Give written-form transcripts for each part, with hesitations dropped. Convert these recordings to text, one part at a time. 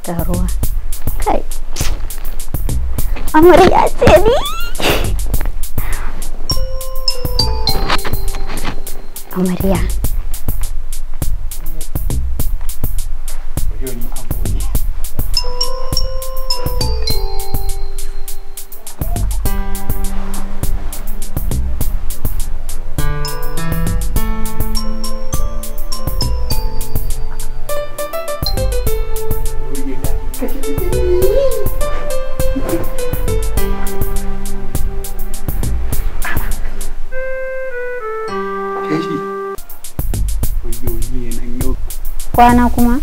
Ga ruwa. Kai. Amarya ce ni. Amarya. Kwana kuma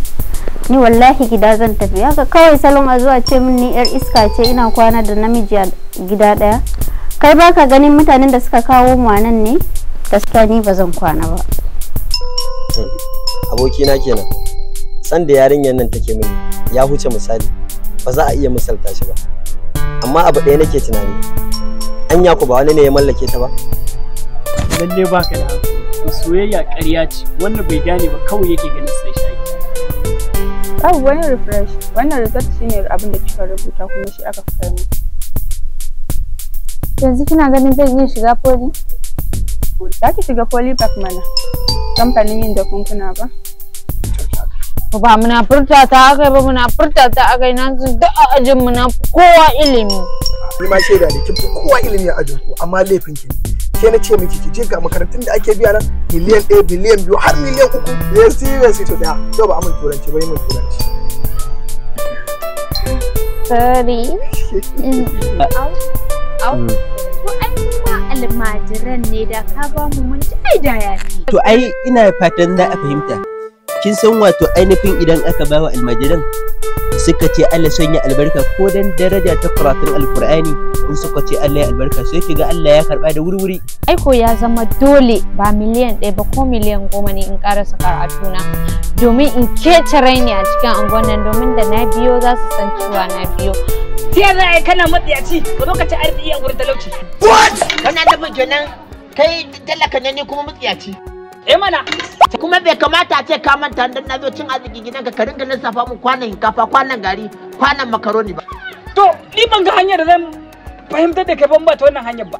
ni wallahi gida zan tafi. Haka kawai salon a zuwa ce min ni yar iska ce, ina kwana da namiji a gida daya. Kai baka ganin mutanen da suka kawo mu nan ne? Gaskiya ni ba zan kwana ba. Abokina kenan, san da yarinyar nan take mini ya huce misali, ba za a iya misalta shi ba. Amma abu ɗaya nake tunani, anya ku ba wani ne ya mallake ta ba? Lalle baka da hankali. Soyayya ƙarya ce, wannan bai gane ba kawai yake ganin sai shaki. Babu wani refresh, wannan result shine abin da kika rubuta kuma shi aka fitar mu. Yanzu kina ganin zan iya shiga poli? Za ki shiga polypack mana, kamfanin yin jakunkuna ba. Ba muna furta ta akai ba, muna furta ta akai, na san duk a ajin mu na kowa ilimi. Ni ma shaida ne, kin fi kowa ilimi a ajin ku, amma laifin ki ne. Ke na ce miki ki je ga makarantun da ake biya nan miliyan 1, biliyan 2 har miliyan 3. Yes, yes, to daya. Yau ba amin turanci ba, yi min turanci. Sorry. Au, au. To ai ma almajiran ne da ka ba mu mun ci ai da yafi. To ai ina fatan za a fahimta. Kin san wato ainihin idan aka ba wa almajiran suka ce Allah sanya albarka ko dan daraja ta karatun alkur'ani, in suka ce Allah ya albarka sai kiga Allah ya karba da wurwuri. Aiko ya zama dole ba miliyan 1 ba ko miliyan 10 ne in karasa karatuna domin in kece raini a cikin angon nan, domin da na biyo za su san cewa na biyo. Ta za a yi kana matsiyaci ka zo ka ci arziki a gurin talauci. What? Kana nufin kenan kai talaka ne ni kuma matsiyaci. Eh mana. Kuma bai kamata a ce ka manta dan na zo cin arziki gidanka ka ringa lissafa mun kwanan shinkafa, kwanan gari, kwanan makaroni ba. To ni ban ga hanyar da zan fahimtar da kai ban ba ta wannan hanyar ba.